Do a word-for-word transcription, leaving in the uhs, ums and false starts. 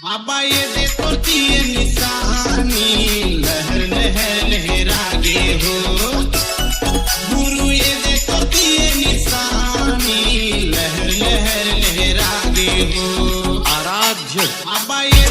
बाबा ये दे तोर तीर निशानी, लहर लहर लहरा गे हो। गुरु ये दे तोर तीर निशानी, लहर लहर लहरा गे हो। आराध्य बाबा ये